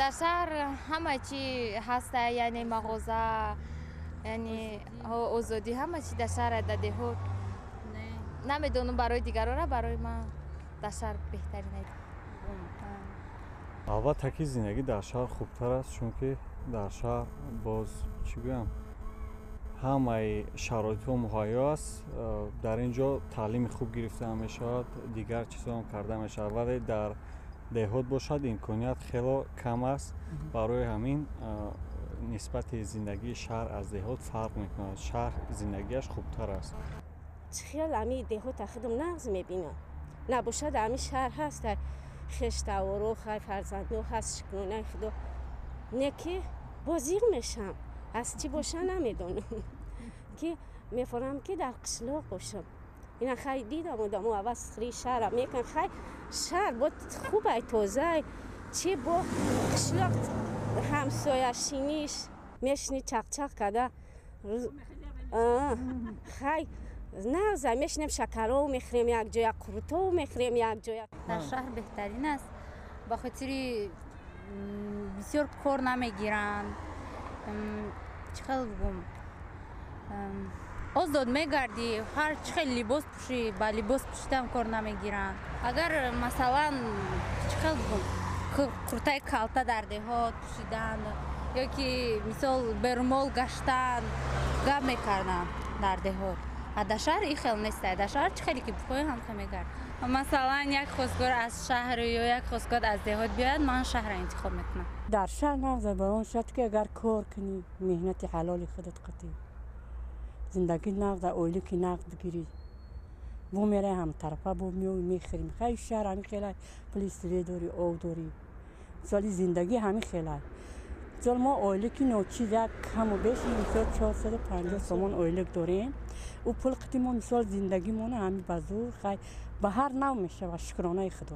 Дар шаҳр ҳама чи ҳаста, яъне мағоза, яъне озодӣ, ҳама чи дар шаҳр. Дар деҳот намедонам, барои дигарора, барои ман дар шаҳр беҳтарин. Албатта ки зиндагӣ дар шаҳр хубтар аст, чунки дар шаҳр, боз чӣ гӯям, ҳамаи шароитҳо муҳайё аст. Дар ин ҷо таълими хуб гирифта мешавад, дигар чизҳоам карда мешавад, вале дар деҳот бошад, имконият хело кам аст. Барои ҳамин нисбати зиндагии шаҳр аз деҳот фарқ мекунад, шаҳр зиндагиаш хубтар аст. Чӣ хел ами деҳота худам нағз мебинам, набошад, ами шаҳр ҳаст, хештаворо, хай, фарзандо ҳаст, шукронаи Худо. Не ки бозиқ мешам, аз чӣ боша, намедонам, ки мефорам, ки дар қишлоқ бошам. Ина хай, дидам, одамо аваз хри шаҳра мекан. Хай, шаҳр бо хубай, тозай, чӣ бо қишлоқ ҳамсояшиниш мешини, чақчақ карда, хай, нағза мешинем, шакаров мехӯрем якҷоя, қурутов мехӯрем якҷоя. Дар шаҳр беҳтарин аст, ба хотири бисёр кор намегиранд. Чӣ хел бигӯм, озод мегардӣ, ҳар чӣ хел либос пӯшӣ, ба либос пӯшидан кор намегиранд. Агар, масалан, чӣ хел бигӯм, куртаи калта дар деҳот пӯшидан ё ки, мисол, берумол гаштан, гап мекарданд дар деҳот. А дар шаҳр ин хел нест. Дар шаҳр чӣ хеле ки бихоҳӣ, ҳам мегард. Масалан, як хостгор аз шаҳр ё як хостгор аз деҳот биёяд, ман шаҳрро интихоб мекунам. Дар шаҳр нағза ба он шарт, ки агар кор кунӣ, меҳнати ҳалоли худат қатӣ, зиндагӣ нағза, ойлики нағз бигирӣ, бо мерай ҳамтарафа, бо меои, мехӯрем. Хай, шаҳр ҳамин хела, пули свет дорӣ, об дорӣ, мисоли зиндагӣ ҳамин хела. Мисол, мо ойлики ночиз, як каму беш, мисол, 450 сомон ойлик дорем. Ӯ пул қити мо, мисол, зиндагимона ҳамин ба зур, хай, ба ҳар нав мешавад, шукронаи Худо.